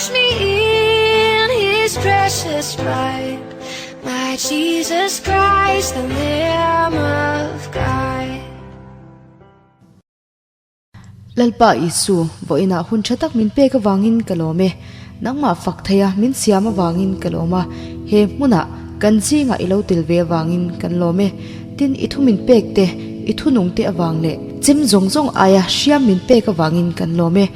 Wash me in his precious blood. My Jesus Christ, the Lamb of God. Lalpa Isu, vawiinah hun tha tak min pek avangin ka lawm e. Nangmah fak theia min siam avangin ka lawm a, he hmunah kan zingah i lo tel ve avangin kan lawm e. Tin, i thu min pek te, i thunung te avang leh chem zawng zawng aia hriam min pek avangin kan lawm e.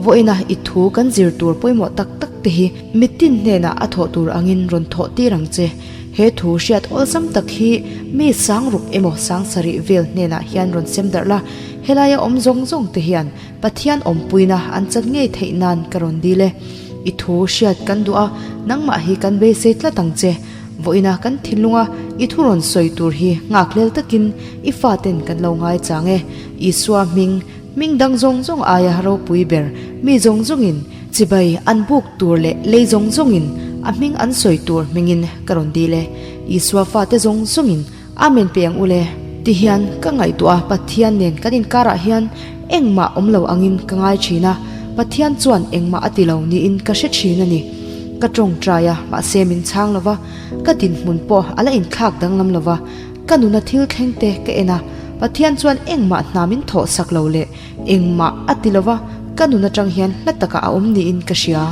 Vawiinah i thu kan zir tur pawimawh tak tak te hi mitin hnenah a thawh tur angin rawn thawh tir ang che. He thu hriat awlsam tak hi mi sang ruk emaw sang sarih vel hnenah hian rawn sem darh la, Helaia awm zawng zawng te hian Pathian awmpuina an chat ngei theih nan ka rawn dil e. I thu hriat kan duh a, nangmah hi kan beisei tlat ang che. Vawiina kan thinlunga i thu rawn sawi tur hi nghakhlel takin i faten kan lo ngaichang e. Isua hming, hming dang zawng zawng aia ropui ber mi zawng zawngin chibai an buk tur leh lei zawng zawngin a hming an sawi tur hmingin ka rawn dil e. Isua fate zawng zawngin Amen pe ang ule. Ti hian ka ngaihtuah a, Pathian nen kan inkarah hian engmah awm lo angin ka ngai thin a, Pathian chuan engmah a ti lo niin ka hre thin a ni. Ka tawngtai a, mahse min chhang lo va, ka dinhmun pawh a la inthlak danglam lo va, ka nuna thil thleng te ka en a, Pathian chuan engmah hna min thawh sak lo leh engmah a ti lo va, ka nun atang hian hla takah a awm niin ka hria.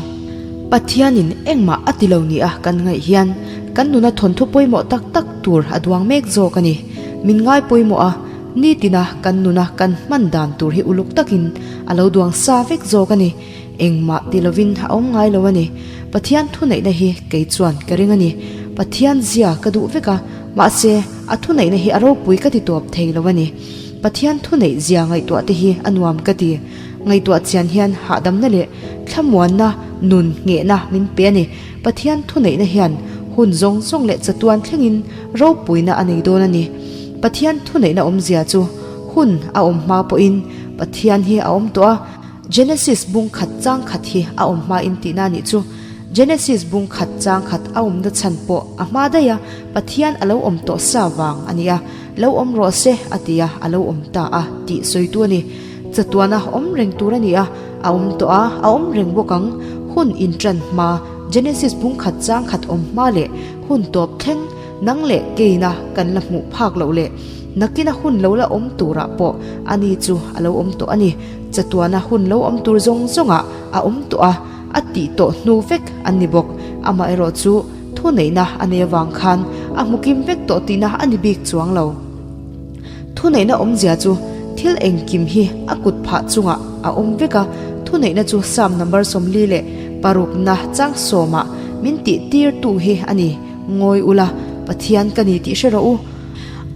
Pathianin engmah a ti lo nia kan ngaih hian kan nuna thawnthu pawimawh tak tak tur a duang mek zawk a ni. Min ngai pawimawh a, nitina kan nuna kan hman dan tur hi uluk takin a lo duang sa vek zawk a ni. Engmah ti lovin a awm ngai lo a ni. Pathian thuneihna hi kei chuan ka ring a ni. Pathian zia ka duh vek a, mahse a thuneihna hi a ropui ka ti tawp thei lo a ni. Pathian thuneih zia ngaihtuah te hi a nuam ka ti. Ngaihtuah chian hian hahdamna leh thlamuanna nun nghehna min pe a ni. Pathian thuneihna hian hun zawng zawng leh chatuan thlengin ropuina a nei dawn a ni. Pathian thuneihna awmzia chu hun a awm hma pawhin Pathian hi a awm tawh a. Genesis bung khat chang khat hi a awm hma in tihna a nih chu. Genesis bung khat chang khat a awmna chhan pawh a hma daih a, Pathian a lo awm tawh sa vang a ni a. Lo awm rawh se a ti a, a lo awm ta a tih sawitu a ni. Chatuana awm reng tur a ni a, a awm tawh a, a awm reng bawk ang. Hun inṭan hma, Genesis bung khat chang khat awm hma leh hun tawp thleng nang leh keina kan la hmuh phak loh leh nakina hun lo la awm turah pawh ani chu a lo awm tawh a ni. Chatuana hun lo awm tur zawng zawngah a awm tawh a, a tih tawh hnu vek an ni bawk. Amaherawh chu Thuneihna a nei avang khan a hmu kim vek tawh tihna a ni bik chuang lo. Thuneihna awmzia chu thil engkim hi a kut phah chungah a awm vek a, thuneihna chu Psalm number 46na chang sawmah min tih tir tu hi a ni. Ngawi ula, Pathian ka ni tih hre rawh u.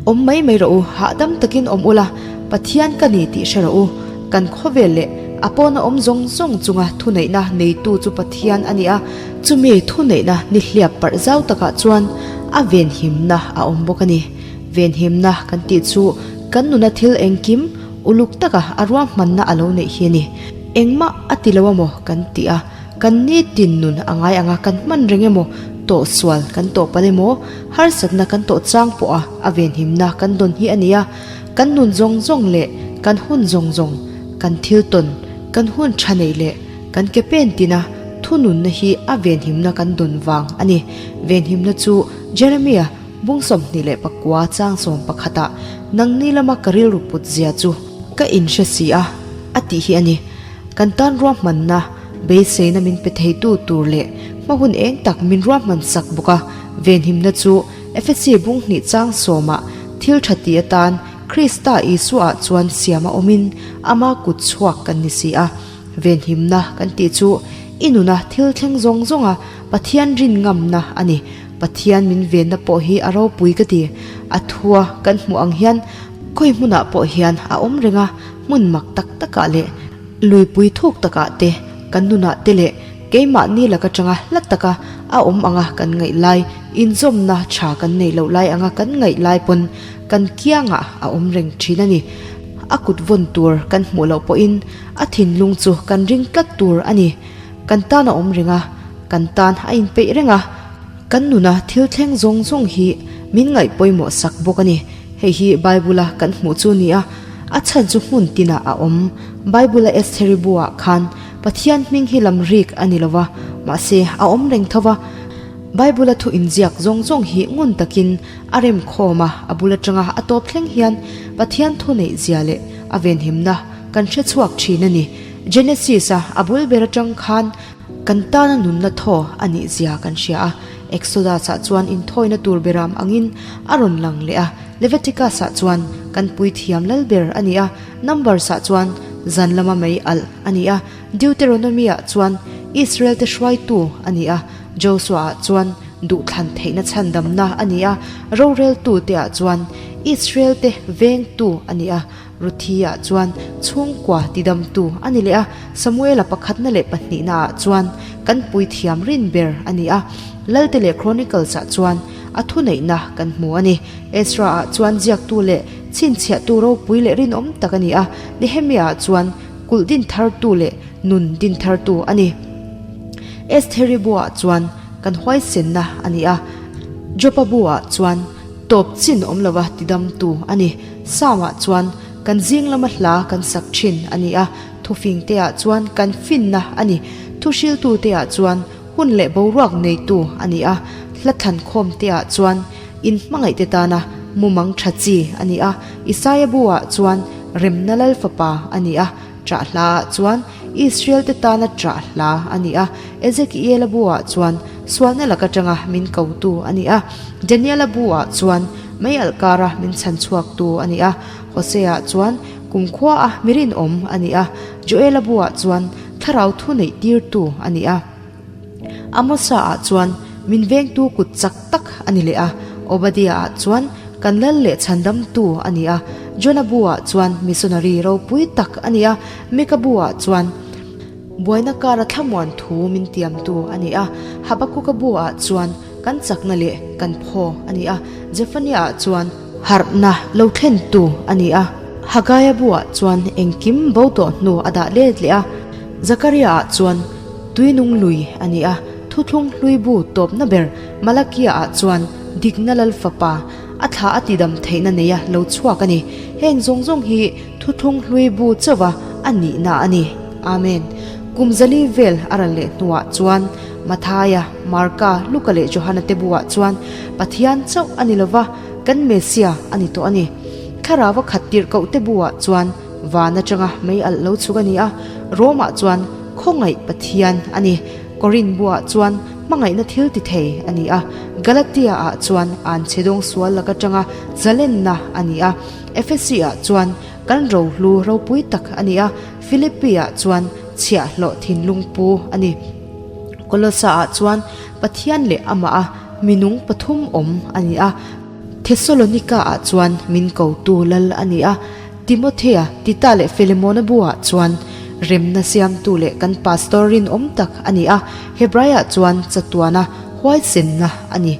Awm mai mai rawh u, hahdam takin awm ula, Pathian ka ni tih hre rawh u. Kan khawvel leh a pawna awm zawng zawng chunga thuneihna neitu chu Pathian a ni a, Chumi thuneihna ni hliap parh zau takah chuan a venhimna a awm bawk a ni. Venhimna kan tih chu kan nuna thil engkim uluk taka a ruahmanna a lo neih hi a ni. Engmah a ti lo amaw kan tih a, kan nitin nun a ngai anga kan hman reng emaw, tawhsual kan tawh palh emaw, harsatna kan tawh chang pawha a venhimna kan dawn hi a ni a. Kan nun zawng zawng leh kan hun zawng zawng, kan thil tawn, kan hun tha neih leh Kan ke pen tina thununna hi a venhimna kan dawn vang a ni. Venhimna chu Jeremia bung 29 chang sawm pakhatah nangni lama ka rilru put zia chu ka inhre si a, a tih hi a ni. Kan tan ruahmanna beiseina min pe theitu tur leh hma hun eng tak min ruahman sak bawk a. Venhimna chu Efesi bung hnih chang sawmah thil tha ti atan Krista Isuaah chuan siam a awmin ama kut chhuak kan ni si a. Venhimna kan tih chu i nuna thil thleng zawng zawnga Pathian rin ngamna a ni. Pathian min venna pawh hi a ropui ka ti. A thua kan hmuh ang hian khawi hmunah pawh hian a awm reng a, hmun mak tak takah leh luipui thuk takah te, kan nunah te leh keimahni lak atanga hla taka a awm anga kan ngaih lai, inzawmna tha kan neih loh lai anga kan ngaih lai pawn kan kiangah a awm reng thin a ni. A kut vawn tur kan hmuh loh pawhin A thinlung chu kan ring tlat tur a ni. Kan tan a awm reng a, kan tan a inpeih reng a. Kan nuna thil thleng zawng zawng hi min ngaih pawimawh sak bawk a ni. Hei hi Bible-a kan hmuh chu a ni a, a chhan chu hmun tinah a awm. Bible-a Estheri buah khan Pathian hming hi lam rik a ni lo va, Mahse, a awm reng tho va. Bible-a thu inziak zawng zawng hi ngun takin a rem khawm a, a bul atanga a tawp thleng hian Pathian thu neih zia leh a venhimna kan hre chhuak thin a ni. Genesis-a a bul ber atang khan kan tana nunna thaw a nih zia kan hria a. Exodus-ah chuan inthawina tur beram angin a rawn lang leh a, Leviticus-ah chuan kan puithiam lal ber a ni a, Numbers-ah chuan zan lama mei alh a ni a, Deuteronomy-ah chuan Israel-te hruaitu a ni a, Joshua-ah chuan duhthlan theihna chhandamna a ni a, roreltute-ah chuan Israel-te vengtu a ni a, Ruthi-ah chuan chhungkua tidamtu a ni leh a, Samuela pakhatna leh pahnihnaah chuan kan puithiam rin ber a ni a, Lalte leh Chronicles-ah chuan a thuneihna kan hmu a ni. Ezra-ah chuan ziaktu leh chhinchhiahtu ropui leh rinawm tak a ni a, Nehemia-ah chuan kulh din thartu leh nun din thartu a ni. Estheri buah chuan kan huaisenna a ni a, Jopa buah chuan tawp chin awm lova tidamtu a ni. Psalm-ah chuan kan zing lama hla kan sak thin a ni a, thufingte-ah chuan kan finna a ni. Thuhriltute-ah chuan hun leh boruak neitu a ni a, hla thlankhawmte-ah chuan inhmangaihte tana mumang tha chi a ni a, Isaia buah chuan remna lal fapa a ni a, Ṭah hlaah chuan Israel-te tana ṭah hla a ni a, Ezekiela buah chuan sualna lak aṭanga min kotu a ni a, Daniela buah chuan mei alh kara min chhan chhuaktu a ni a, Hosea chuan kumkhua-a mi rinawm a ni a, Joela buah chuan thlarau thu neih tirtu a ni a. Amosa-ah chuan min vengtu kut chak tak a ni leh a, Obadiah-ah chuan kan lal leh chhandamtu a ni a, Jona bu-ah chuan missionary ropui tak a ni a, Mika bu-ah chuan buaina kara thlamuan thu min tiamtu a ni a, Habakuka bu-ah chuan kan chakna leh kan phaw a ni a, Zephaniah-ah chuan harhna lo thlentu a ni a, Hagaia bu-ah chuan engkim bo tawh hnu a dah let leh a, Zakaria-ah chuan Tuinung lui a ni a, thuthlung hlui bu tawpna ber Malakia-ah chuan dikna lal fapa a thla a tidam theihna neia lo chhuak a ni. Heng zawng zawng hi thuthlung hlui bu chauha a nihna a ni. Amen. Kum zali vel a ral leh hnuah chuan Mathaia, Marka, Luka leh Johana te buah chuan Pathian chauh a ni lova, kan Messiah a ni tawh a ni. Thlarau a khat tirh koh te buah chuan Van atanga mei alh lo chhuk a ni a, Rome-ah chuan khawngaih Pathian a ni. Korinth buah chuan hmangaihna thil ti thei a ni a, Galatia-ah chuan an chhe dawng sual lak atanga zalenna a ni a, Ephesi-ah chuan kan rohlu ropui tak a ni a, Philippi-ah chuan chhiahhlawh thinlung pu a ni. Kolosa-ah chuan Pathian leh amah a minung pathum awm a ni a, Thesalonika-ah chuan min kotu lal a ni a, Timothea, Tita leh Filemona buah chuan remna siamtu leh kan pastor rinawm tak a ni a, Hebraiah chuan chatuana huaisenna a ni.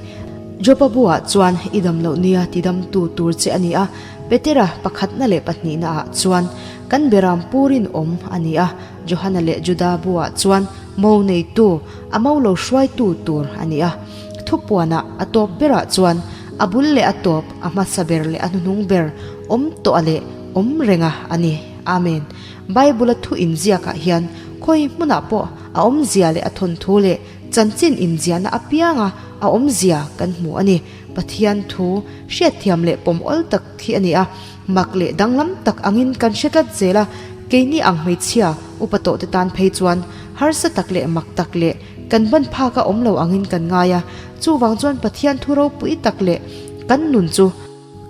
Joba buah chuan i dam loh nia tidamtu tur che a ni a, Petera pakhatna leh pahnihnaah chuan kan beram pu rinawm a ni a, Johana leh Juda buah chuan mo neitu, a mo lo hruaitu tur a ni a. Thupuanah a tawp berah chuan a bul leh a tawp, a hmasa ber leh a hnuhnung ber awm tawh a leh awm renga a ni. Amen. Bible-a thu inziakah hian khawi hmunah pawh a awmzia leh a thawnthu leh chanchin inziahna apianga a awmzia kan hmu a ni. Pathian thu hriatthiam leh pawm awl tak hi a ni a, mak leh danglam tak angin kan hre tlat zel a, keini ang hmeichhia upa tawhte tan phei chuan harsa tak leh mak tak leh Kan ban phak a awm lo angin kan ngai a, chuvang chuan Pathian thu ropui tak leh kan nun chu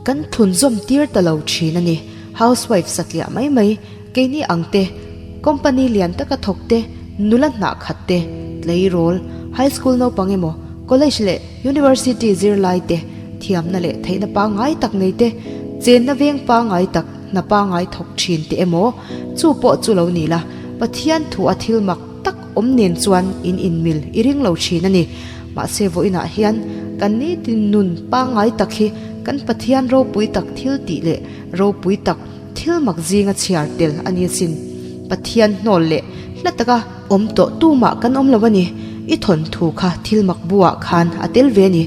kan thlunzawm tir ta lo thin a ni. Housewife satliah mai mai, keini ang te, company lian taka thawk te, nula hnah khat te, tleirawl, high school naupang emaw, college leh university zirlai te, thiamna leh theihna pangngai tak nei te, chenna veng pangngai tak, hna pangngai thawk thin te emaw, chu pawh chu lo ni la, Pathian thu a thil mak tak awm nen chuan in inmil i ring lo thin a ni. Mahse vawiinah hian kan nitin nun pangngai tak hi kan Pathian ropui tak thil tih leh ropui tak thil mak zinga chhiar tel a ni asin. Pathian hnawl leh hla taka awm tawh tumah kan awm lo a ni. I thawnthu kha thil mak buah khan a tel ve a ni.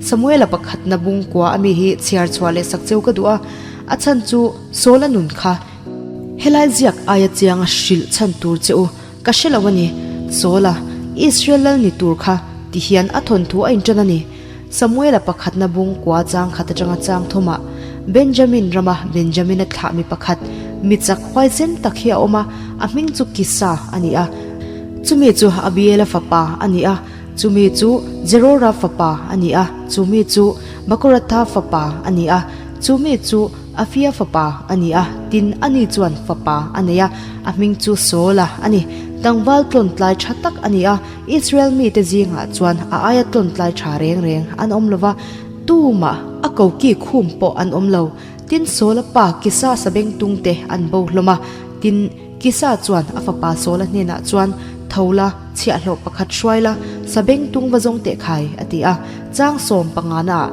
Samuela pakhatna bungkua ami hi chhiar chhuah leh sak cheu ka duh a, a chhan chu Saula nun kha Helai ziak aia chianga hrilh chhan tur che u ka hre lo a ni. Sawla, Israel lal ni tur kha ti hian a thawnthu a inṭan a ni. Samuela pakhatna bung kua chang khat aṭanga chang thawmah Benjamin rama Benjamina thlah mi pakhat mi chak huaisen tak hi a awm a, a hming chu Kisa a ni a. Chumi chu Abiela fapa a ni a, chumi chu Zerora fapa a ni a, chumi chu Makoratha fapa a ni a, chumi chu Afia fapa a ni a, tin ani chuan fapa a nei a, a hming chu Saula a ni. Tlangval tlawntlai tha tak a ni a, Israel mite zingah chuan a aia tlawntlai tha reng reng an awm lo va, tumah a koki khum pawh an awm lo. Tin Saula pa Kisa sabengtung te an bo hlawm a, tin Kisa chuan a fapa Saula hnenah chuan, Tho la, chhiahhlawh pakhat hruai la, sabengtung va zawng teh khai, a ti a. Chang sawm pangana ah.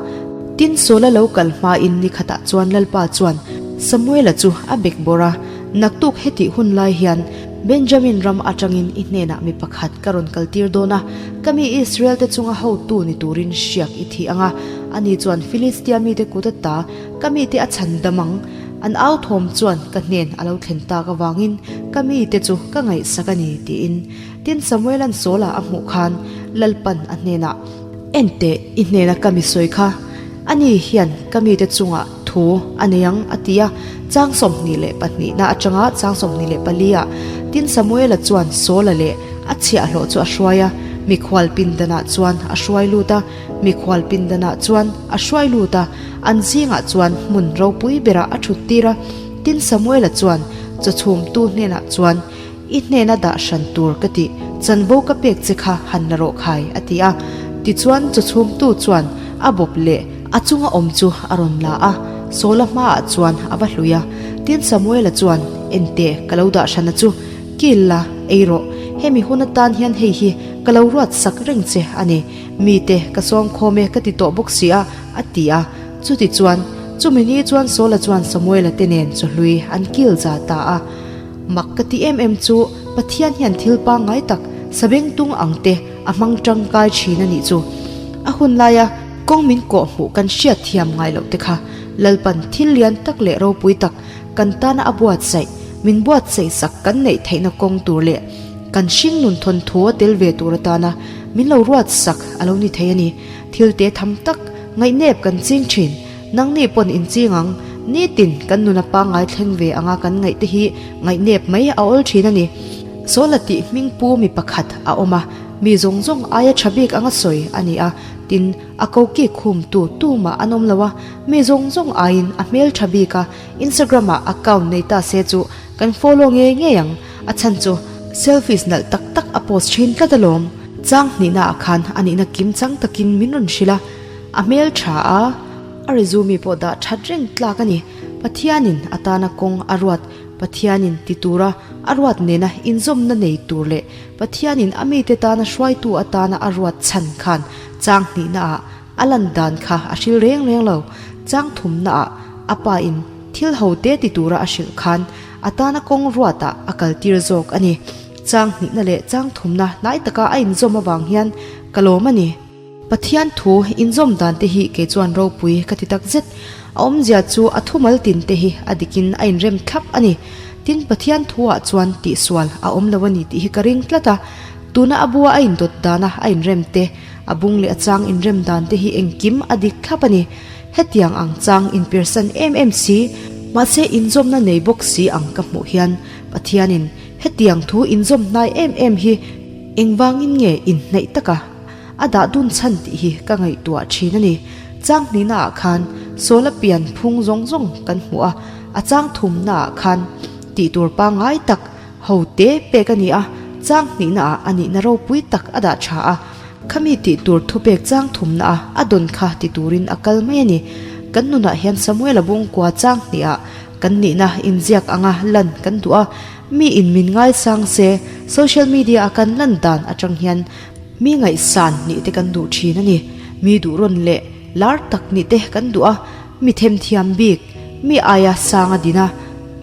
Tin Saula lo kal hmain ni khatah chuan Lalpa chuan Samuela chu a bek bawrh a, Naktuk hetih hun lai hian Benjamin ram atangin i hnenah mi pakhat ka rawn kaltir dawn a, ka mi Israel te chunga hotu ni turin hriak i thih ang a, ani chuan Filistia mite kut ata ka mite a chhan dam ang. An au thawm chuan ka hnen a lo thlen tak avangin ka mite chu ka ngaihsak a ni, tiin. Tin, Samuela'n Saula a hmuh khan Lalpan a hnenah, En teh, i hnena ka mi sawi kha, ani hian ka mite chungah thu a nei ang, a ti a. Chang 22 na atanga chang 24 ah, tin Samuela chuan Saula leh a chhiahhlawh chu a hruai a, mikhual pindanah chuan a hruai lut a, mikhual pindanah chuan a hruai lut a, an zingah chuan hmun ropui berah a thut tir a. Tin Samuela chuan chawchhumtu hnenah chuan, I hnena dah hran tur ka tih, chanvo ka pek che kha han la rawh khai, a ti a. Tichuan chawchhumtu chuan a bawp leh a chunga awm chu a rawn la a, Saula hmaah chuan a va hlui a. Tin Samuela chuan, Enteh, ka lo dah hrana chu, kil la, ei rawh. Hemi hun atan hian hei hi ka lo ruat sak reng che a ni. Mite ka sawm khawm e ka ti tawh bawk si a, a ti a. Chutichuan, chumi ni chuan Saula chuan Samuela te nen chawhlui an kil za ta a. Mak ka ti em em chu Pathian hian thil pangngai tak sabengtung ang te a hmang tangkai thin a nih chu. A hun laia kawng min kawh hmuh kan hriat thiam ngai loh te kha Lalpan thil lian tak leh ropui tak kan tana a buatsaih, min buatsaih sak kan neih theihna kawng tur leh kan hringnun thawnthu a tel ve tur atana min lo ruat sak a lo ni thei a ni. Thil te tham tak ngaihnep kan ching thin. Nangni pawn inching ang, nitin kan nuna pangngai thleng ve anga kan ngaih te hi ngaihnep mai a awl thin a ni. Sawla tih hming pu mi pakhat a awm a, mi zawng zawng aia tha bik anga sawi a ni a, tin a koki khum tu tumah an awm lo a, mi zawng zawng aiin a hmel tha bik a, Instagram ah account nei ta se chu kan follow ngei ngei ang, a chhan chu selfies nalh tak tak a post thin tlat alawm. Chang hnihna ah khan a nihna kim chang takin min rawn hrilh a. A hmel tha a, a resume pawh dah that reng tlak a ni. Pathianin a tana kawng a ruat, Pathianin ti tura a ruat nena inzawmna nei tur leh Pathianin a mite tana hruaitu atana a ruat chhan khan chang hnihnaah a lan dan kha a hril reng reng lo. Chang thumnaah a pa in thil ho te ti tura a hrilh khan a tana kawng ruatah a kaltir zawk a ni. Chang hnihna leh chang thumna hnai taka a inzawm avang hian ka lawm a ni. Pathian thu inzawm dan te hi kei chuan ropui ka ti tak zet. A awmzia chu a thumal tin te hi a dikin a inrem thlap a ni. Tin, Pathian thuah chuan tihsual a awm lo a ni tih hi ka ring tlat a. Tuna a bua a indawt dana a inrem te, a bung leh a chang inrem dan te hi engkim a dik thlap a ni. Hetiang ang chang inpirsan em em si, mahse inzawmna nei bawk si ang ka hmuh hian Pathianin hetiang thu inzawm hnai em em hi engvangin nge inhnaih taka A dah dun chhan tih hi ka ngaihtuah thin a ni. Chang hnihna ah khan Sawla pian phung zawng zawng kan hmu a, a chang thumna ah khan tih tur pangngai tak ho te pek a ni a, chang hnihna ah a nihna ropui tak a dah tha a, khami tih tur thupek chang thumna a a dawn kha ti turin a kal mai a ni. Kan nunah hian Samuela bungkua chang hnih ah kan nihna inziak anga lan kan duh a, mi in min ngaisang se social media a kan lan dan atang hian Mi ngaihsan nih te kan duh thin a ni. Mi duh rawn leh lar tak nih te kan duh a, mi themthiam bik, mi aia sang a din a,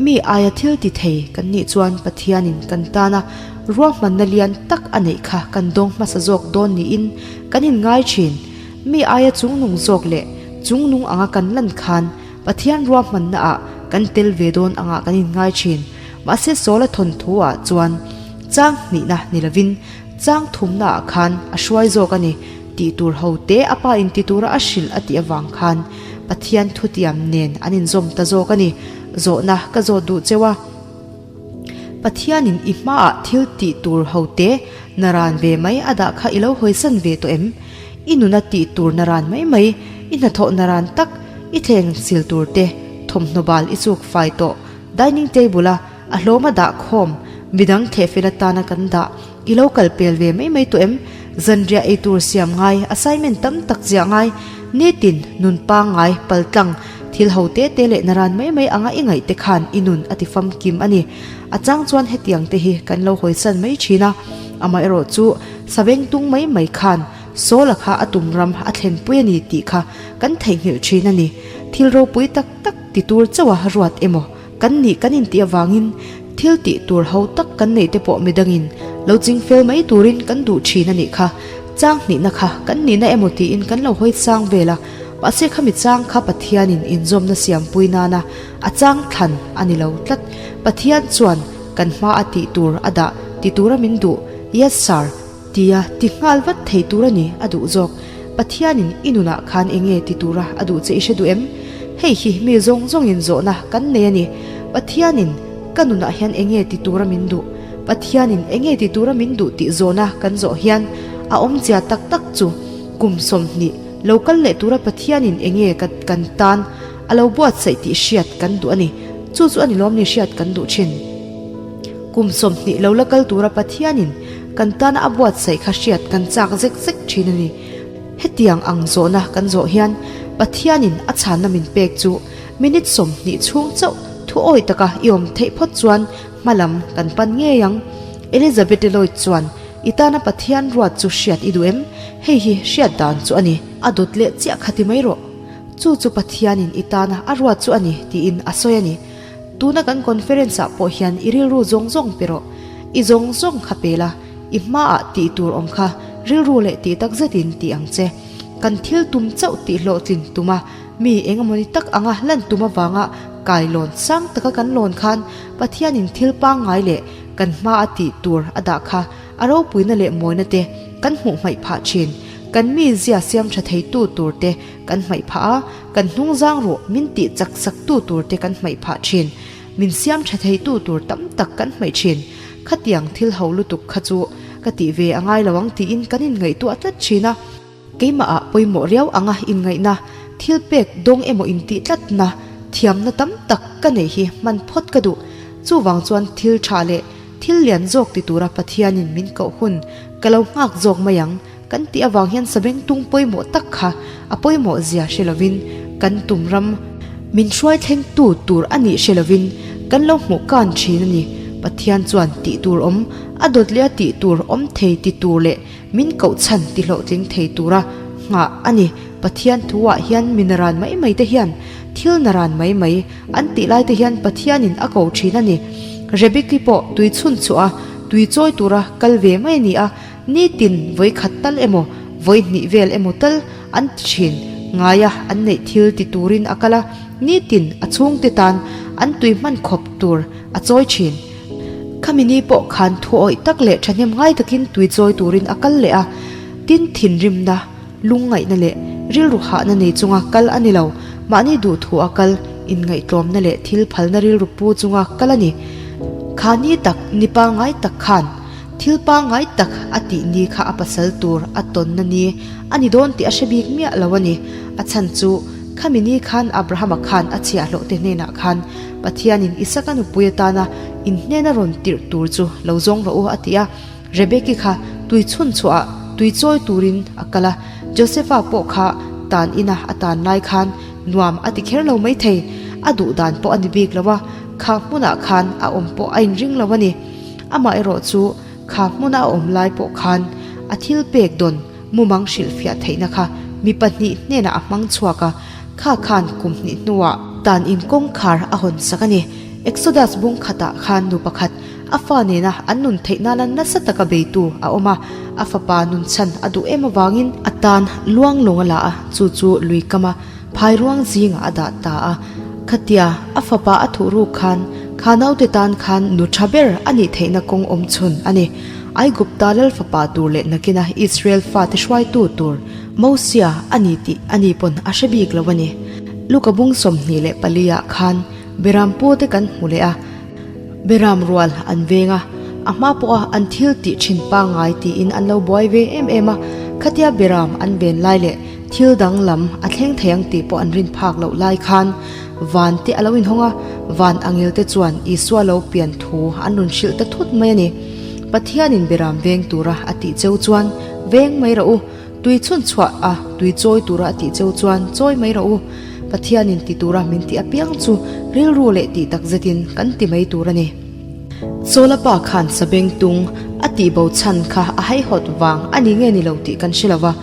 mi aia thil ti thei kan nih chuan Pathianin kan tana ruahmanna lian tak a neih kha kan dawng hmasa zawk dawn niin kan inngai thin. Mi aia chungnung zawk leh chungnung anga kan lan khan Pathian ruahmanna ah kan tel ve dawn anga kan inngai thin. Mahse Saula thawnthu ah chuan chang hnihna ni lovin. Chang thumna ah khan a hruai zawk a ni. Tih tur ho te a pa in ti tura a hrilh a tih avang khan Pathian thutiam nen an inzawm ta zawk a ni. Zawhna ka zawt duh cheu a. Pathianin i hmaah thil tih tur ho te naran ve mai a dah kha i lo hawisan ve tawh em? I nuna tih tur naran mai mai, i hnathawh naran tak, i thleng sil tur te, thawmhnaw bal i chuk fai tawh, dining table a a hlawm a dah khawm, midang thehfel atana kan dah, i lo kal pel ve mai mai tawh em? Zanriah ei tur siam ngai, assignment tam tak ziah ngai, nitin nun pangngai, paltlang, thil ho te te leh naran mai mai anga i ngaih te khan i nun a ti famkim a ni. A chang chuan hetiang te hi kan lo hawisan mai thin a, amaherawh chu saveng tung mai mai khan Sawla kha a tum ram a thlenpui a ni tih kha kan theihnghilh thin a ni. Thil ropui tak tak ti tur chauha ruat emaw kan nih kan intih avangin thil tih tur ho tak kan neih te pawh midangin lo ching fel mai turin kan duh thin a nih kha. Chang hnihna kha kan nihna emaw tiin kan lo hawi chang vel a, mahse khami chang kha Pathianin inzawmna siampui nana a chang thlan a ni lo tlat. Pathian chuan kan hma a tih tur a dah ti tura min duh, Yes sir, Tia ti nghal vat thei tur a ni a duh zawk. Pathianin i nunah khan eng nge ti tura a duh che i hre duh em? Hei hi mi zawng zawngin zawhna kan nei a ni. Pathianin ka nunah hian eng nge ti tura min duh? Pathianin eng nge ti tura min duh tih zawhna kan zawh hian a awmzia tak tak chu kum 20 lo kal leh tura Pathianin eng nge kan tan a lo buatsaih tih hriat kan duh a ni. Chu chu a ni lawm ni hriat kan duh thin. Kum 20 lo la kal tura Pathianin kan tana a buatsaih kha hriat kan chak zek zek thin a ni. Hetiang ang zawhna kan zawh hian Pathianin a chhanna min pek chu minute 20 chhung chauh thu awi taka i awm theih phawt chuan hma lam kan pan ngei ang. Elizabeth Lloyd chuan I tana Pathian ruat chu hriat i duh em? Hei hi hriat dan chu a ni. A dawt leh chiah kha ti mai rawh. Chu chu Pathianin i tana a ruat chu a ni tiin a sawi a ni. Tuna kan conference ah pawh hian i rilru zawng zawng pe rawh. I zawng zawng kha pe la, i hmaah tih tur awm kha rilru leh tih tak zetin ti ang che. Kan thil tum chauh tih hlawhtlin tuma mi engemawni tak anga lan tum avanga kai lawn sang taka kan lawn khan Pathianin thil pangngai leh kan hmaa tih tur a dah kha a ropuina leh mawina te kan hmuh hmaih phah thin. Kan mi zia siam tha theitu tur te kan hmaih phah a, kan hnungzang ruh min tih chak sak tu tur te kan hmaih phah thin. Min siam tha theitu tur tam tak kan hmaih thin. Khatiang thil ho lutuk kha chu ka tih ve a ngai lo ang tiin kan inngaihtuah tlat thin a. Keimah ah pawimawh riau anga inngaihna, thil pek dawng emaw intih tlatna, thiamna tam tak ka neih hi hman phawt ka duh. Chuvang chuan thil tha leh thil lian zawk ti tura Pathianin min koh hun ka lo nghak zawk mai ang kan tih avang hian sabengtung pawimawh tak kha a pawimawh zia hre lovin kan tum ram min hruai thlengtu tur a nih hre lovin kan lo hmuh kan thin a ni. Pathian chuan tih tur awm a dawt leh a tih tur awm thei ti tur leh min koh chhan ti hlawhtling thei tura nghah a ni. Pathian thuah hian mi naran mai mai te hian thil naran mai mai an tih lai te hian Pathianin a ko thin a ni. Rebeki pawh tui chhun chhuah a tui chawi tura kal ve mai a ni a. Nitin vawi khat tal emaw, vawi hnih vel emaw tal an ti thin. Ngaia an neih thil ti turin a kal a, nitin a chhungte tan an tui hman khawp tur a chawi thin. Khami ni pawh khan thu awih tak leh thahnem ngai takin tui chawi turin a kal leh a, tin thinrimna, lungngaihna leh rilru hahna nei chunga kal a ni lo, mahni duhthu a kal, inngaihtlawmna leh thil phalna rilru pu chunga kal a ni. Kha ni tak, ni pangngai tak khan. Thil pangngai tak a tih ni kha a pasal tur a tawnna ni a ni dawn tih a hre bik miah lo a ni. A chhan chu khami ni khan Abrahama khan a chhiahhlawh te hnenah khan Pathianin Isaka nupui atana in hnena rawn tirh tur chu lo zawng rawh u a ti a. Rebeki kha tui chhun chhuahah tui chawi turin a kal a. Josefa pawh kha tan ina a tan lai khan nuam a ti kher lo maithei. A duh dan pawh a ni bik lo a, kha hmunah khan a awm pawh a inring lo a ni. Amah erawh chu kha hmuna a awm lai pawh khan a thil pek dawn mumang hrilhfiah theihna kha mi pahnih hnenah a hmang chhuak a, kha khan kum hnih hnuah dan in kawngkhar a hawn sak a ni. Exodus bung khatah khan nu pakhat a fa nena an nun theih nana nasa taka beitu a awm a, a fapa nun chhan a duh em avangin a tan luang lawng a la a, chu chu lui kama Phai ruang zingah a dah ta a, khatia a fapa a thuh ruk khan kha naute tan khan nu tha ber a nih theihna kawng awm chhun a ni. Aigupta lal fapa tur leh nakina Israel fate hruaitu tur Mosia a ni tih ani pawn a hre bik lo a ni. Luka bung 24 ah khan Beram pute kan hmu leh a, Beram rual an veng a, a hma pawha an thil tih thin pangngai tiin an lo buai ve em em a, khatia Beram an ven lai leh thil dang lam a thleng thei ang tih pawh an rin phak loh lai khan van te a lo inhawng a, van angel te chuan Isua lo pian thu an rawn hrilh ta thut mai a ni. Pathianin Beram veng tura a tih cheu chuan veng mai rawh u. Tui chhun chhuah a tui chawi tura a tih cheu chuan chawi mai rawh u. Pathianin ti tura min tih apiang chu rilru leh tih tak zetin kan ti mai tur a ni. Sawla pa khan sabeng tung a tih bo chhan kha a haihawt vang a ni nge ni lo tih kan hre lo va,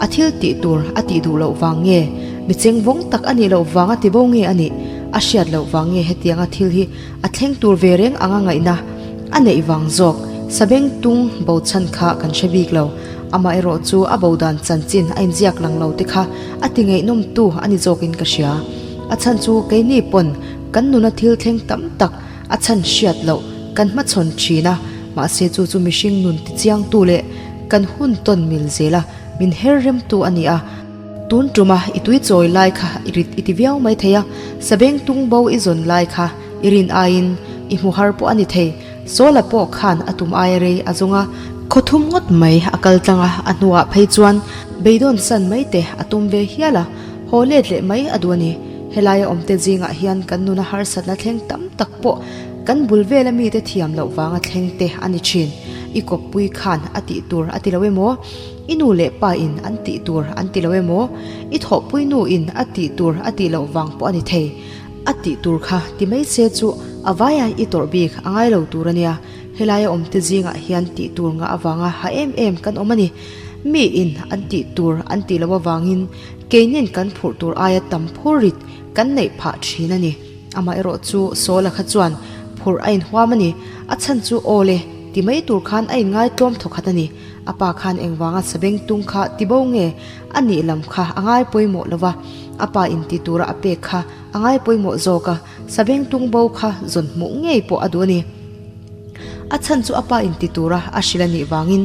a thil tih tur a tih duh loh vang nge, mi cheng vawng tak a nih loh vang a ti bo nge a nih, a hriat loh vang nge hetianga thil hi A thleng tur ve reng anga ngaihna a neih vang zawk sabeng tung bo chhan kha kan hre bik lo. Amaherawh chu a bo dan chanchin a inziak lang lo te kha a ti ngaihnawm tu a ni zawkin ka hria. A chhan chu keini pawn kan nuna thil thleng tam tak a chhan hriat loh kan hmachhawn thin a, mahse chu chu mihring nun tichiang tu leh kan hun tawn mil zela min her rem tu a ni a. Tun tuma i tui chawi lai kha i rit i ti viau mai thei a, sabeng tung bo i zawn lai kha i rin aiin i hmu har pawh a ni thei. Sawla pawh khan a tum aia rei a zawng a, khaw thum ngawt mai a kal tlang a, a hnuah phei chuan beidawn san mai te a tum ve hial a, haw let leh mai a duh a ni. Helaia awmte zingah hian kan nuna harsatna thleng tam tak pawh kan bul vela mite thiam loh vanga thleng te a ni thin. I kawppui khan a tih tur a ti lo emaw? I nu leh pa in an tih tur an ti lo emaw, i thawhpui nu in a tih tur a tih loh vang pawh a ni thei. A tih tur kha ti mai se chu a vaia i tawrh bik a ngai lo tur a nia. Helaia awmte zingah hian tih tur ngah avanga ha em em kan awm a ni. Mi in an tih tur an tih loh avangin keinin kan phurh tur aia tam phur rit kan neih phah thin a ni. Amaherawh chu Sawla kha chuan phurh a inhuam a ni. A chhan chu aw le, ti mai tur khan a inngaitlawm thawkhat a ni. A pa khan engvanga sabeng tung kha ti bo nge a nih lam kha a ngai pawimawh lo va, a pa in ti tura a pek kha a ngai pawimawh zawk a, sabeng tung bo kha zawn hmuh ngei pawh a duh a ni. A chhan chu a pa in ti tura a hrilh a nih vangin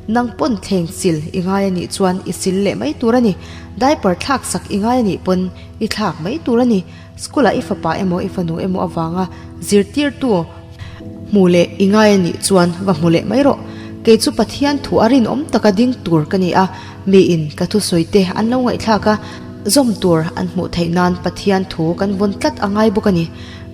nang pawn thleng sil i ngai a nih chuan i sil leh mai tur a ni, diaper thlak sak i ngai a nih pawn i thlak mai tur a ni, school ah i fapa emaw i fanu emaw avanga zirtirtu Hmu leh i ngai a nih chuan va hmu leh mai rawh. Kei chu Pathian thu a rinawm taka ding tur ka ni a, miin ka thusawi te an lo ngaihthlak a, zawm tur an hmuh theih nan Pathian thu kan vawn tlat a ngai bawk a ni.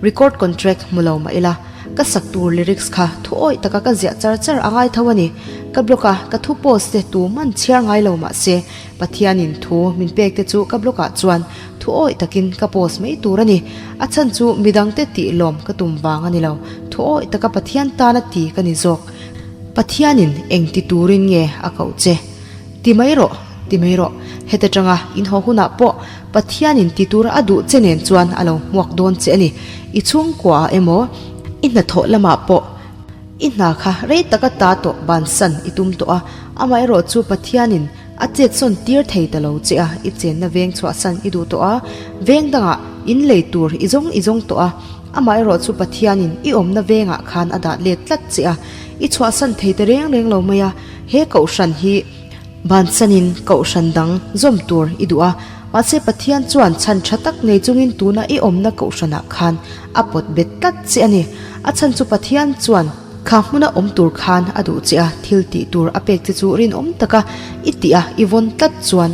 Record contract hmu lo mah ila, ka sak tur lyrics kha thu awih taka ka ziah char char a ngai tho a ni. Ka blog a ka thu post te tu man chhiar ngai lo mah se, Pathianin thu min pek te chu ka blog ah chuan Thu awih takin ka post mai tur a ni. A chhan chu midangte tih lawm ka tum vang a ni lo. Thu awih taka Pathian tana ti ka ni zawk. Pathianin eng ti turin nge a koh che? Ti mai rawh, ti mai rawh. Heta tanga inhaw hunah pawh Pathianin ti tura a duh che nen chuan a lo hmuak dawn che a ni. I chhungkuaah emaw, i hnathawh lamah pawh i hna kha rei taka ta tawh bansan i tum tawh a, amaherawh chu Pathianin A chet sawn tir thei ta lo che a, i chenna veng chhuahsan i duh tawh a, veng dangah in lei tur i zawng i zawng tawh a, amaherawh chu Pathianin i awmna vengah khan a dah let tlat che a, i chhuahsan thei ta reng reng lo mai a, he kohhran hi bansanin kohhran dang zawm tur i duh a, mahse Pathian chuan chhan tha tak nei chungin tuna i awmna kohhranah khan a pawt bet tlat che a ni, a chhan chu Pathian chuan. Kha hmuna awm tur khan a duh che a, thil tih tur a pek che chu rinawm taka i tih a, i vawn tlat chuan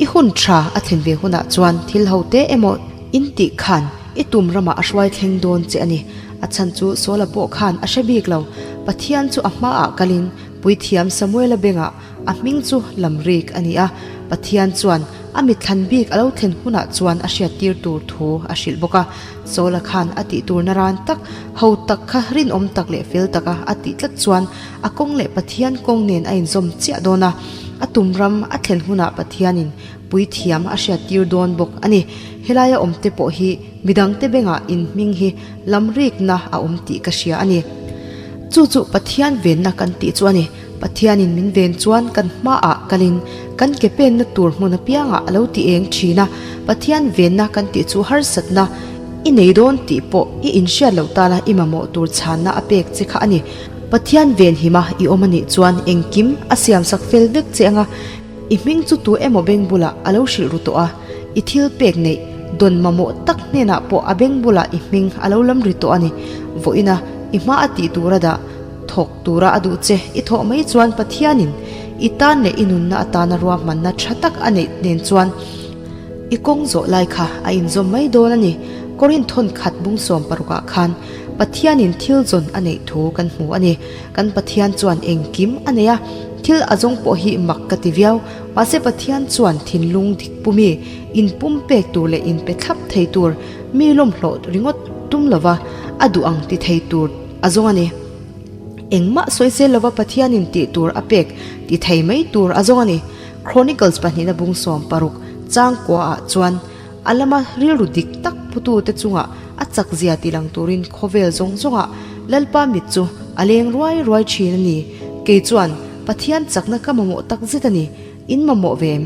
i hun tha a thlen ve hunah chuan thil ho te emaw in tih khan i tum ramah a hruai thleng dawn che a ni. A chhan chu Sawla pawh khan a hre bik lo, Pathian chu a hmaah kalin Puithiam Samuela bengah a hming chu lamrik a ni a, Pathian chuan a mitthlan bik a lo thlen hunah chuan a hriattir tur thu a hrilh bawk a. Sawla khan a tih tur naran tak, ho tak kha rinawm tak leh fel taka a tih tlat chuan a kawng leh Pathian kawng nen a inzawm chiah dawn a, a tum ram a thlen hunah Pathianin puithiam a hriattir dawn bawk a ni. Helaia awmte pawh hi midangte bengah in hming hi lamrikna a awm tih ka hria a ni. Chu chu Pathian venna kan tih chu a ni. Pathianin min ven chuan kan hmaah kalin kan ke penna tur hmun apiangah a lo ti eng thin a, Pathian venna kan tih chu harsatna i nei dawn tih pawh i inhriat loh tana i mamawh tur chhanna a pek che kha a ni. Pathian venhima i awm a nih chuan engkim a siamsak fel vek che anga i hming chu tu emaw beng bulah a lo hrilh ru tawh a, i thil pek neih dawn mamawh tak hnenah pawh a beng bulah i hming a lo lam ri tawh a ni. Vawiina i hma a tih tur a dah thawk tura a duh che i thawh mai chuan Pathianin i tan leh i nunna atana ruahmanna tha tak a neih nen chuan i kawng zawh lai kha a inzawm mai dawn a ni. Korinth thawn khat bung sawm parukah khan Pathianin thil zawn a neih thu kan hmu a ni. Kan Pathian chuan engkim a nei a, thil a zawng pawh hi mak ka ti viau. Mahse Pathian chuan thinlung dik pumi, inpum pek tur leh inpe thlap thei tur mi lawmhlawh ringawt tum lova a duh ang ti thei tur a zawng a ni. Engmah sawi sel lova Pathianin tih tur a pek ti thei mai tur a zawng a ni. Chronicles pahnihna bung 60 changkua ah chuan a lama rilru dik tak putute chungah a chak zia ti lang turin khawvel zawng zawngah Lalpa mit chu a leng ruai ruai thin a ni. Kei chuan Pathian chakna ka mamawh tak zet a ni. In mamawh ve em?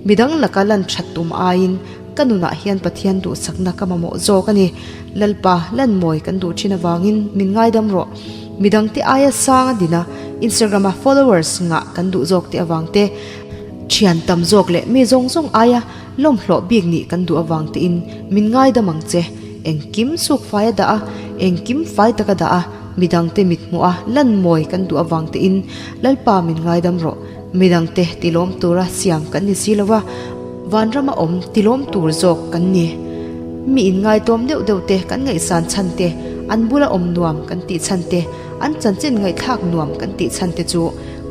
Midang laka lan that tum aiin ka nunah hian Pathian duhsakna ka mamawh zawk a ni. Lalpa, lan mawi kan duh thin avangin min ngaidam rawh. Midangte aia sang a din a, Instagram-a followers ngah kan duh zawk te avang te, thian tam zawk leh mi zawng zawng aia lawmhlawh bik nih kan duh avang tein min ngaidam ang che. Engkim suk fai a dah a, engkim fai tak a dah a, midangte mithmuh a lan mawi kan duh avang tein Lalpa min ngaidam rawh. Midangte tilawm tura siam kan ni si lo a, vanrama awm tilawm tur zawk kan ni. Mi inngaitawm deuh deuh te kan ngaihsan chhan te, an bula awm nuam kan tih chhan te, an chanchin ngaihthlak nuam kan tih chhan te chu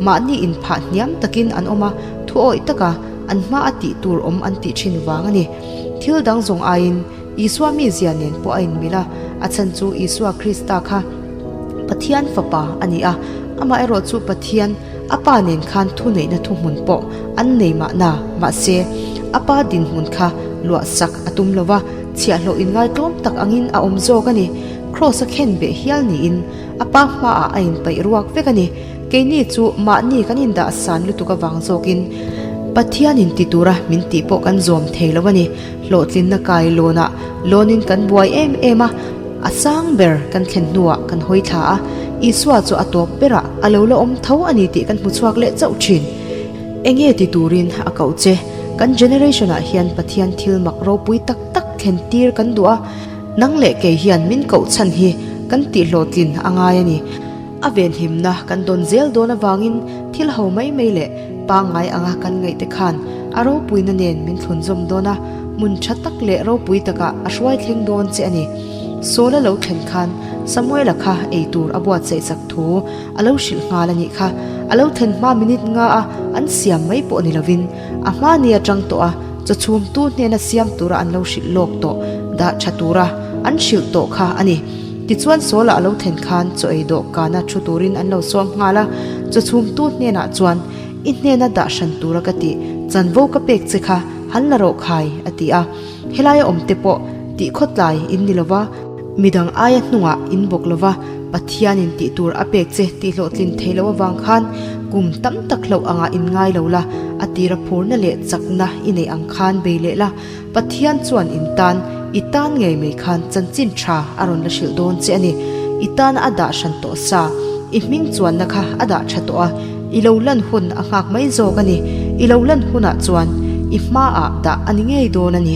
mahni inphah hniam takin an awm a, thuawih taka an hma a tih tur awm an tih thin vang a ni. Thil dang zawng aiin Isua mizia nen pawh a inmil a, a chhan chu Isua Krista kha Pathian Fapa a ni a, amaherawh chu Pathian a pa nen khan thuneihna thuhmun pawh an nei mahna, mahse a pa dinhmun kha luahsak a tum lo va, chhiahhlawh inngaitlawm tak angin a awm zawk a ni. Kraws a khen beh hial niin a pa hmaah a inpaih ruak vek a ni. Keini chu mahni kan indah san lutuk avang zawkin Pathianin ti tura min tih pawh kan zawm thei lo a ni. Hlawhtlinna kai lawnah lawnin kan buai em em a, a sang ber kan thlen hnuah kan hawi thla a, Isua chu a tawp berah a lo la awm tho a ni tih kan hmu chhuak leh chauh thin. Enge ti turin a koh che? Kan generation ah hian Pathian thil mak ropui tak tak thlen tir kan duh a, nang leh kei hian min koh chhan hi kan tih hlawhtlin a ngai a ni. A venhimna kan dawn zel dawn avangin thil ho mai mai leh pangngai anga kan ngaih te khan a ropuina nen min thlun zawm dawn a, hmun tha tak leh ropui takah a hruai thleng dawn che a ni. Saul a lo thlen khan Samuela kha ei tur a buatsaih chak thu a lo hrilh nghal a nih kha. A lo thlen hma minute nga a an siam mai pawh ni lovin a hma ni atang tawh a chawchhumtu hnena siam tura an lo hrilh lawk tawh dah tha tura an hrilh tawh kha a ni. Tichuan Saul-a a lo thlen khan chaw ei dawhkana thu turin an lo sawm nghal a, chawchhumtu hnenah chuan, I hnena dah hran tura ka tih, chanvo ka pek che kha han la rawh khai, a ti a. Helaia awmte pawh tih khawtlai in ni lova, midang aia hnungah in bawk lova, Pathianin tih tur a pek che tih hlawhtlin thei loh avang khan kum tam tak hlauh angah in ngai lo la, a tira phurna leh chakna i neih ang khan bei leh la, Pathian chuan in tan, i tan ngei mai khan chanchin tha a rawn la hrilh dawn che a ni. I tana a dah hran tawh sa, i hming chuanna kha a dah tha tawh a, i lo lan hun a nghak mai zawk a ni. I lo lan hunah chuan i hmaah dah a ni ngei dawn a ni.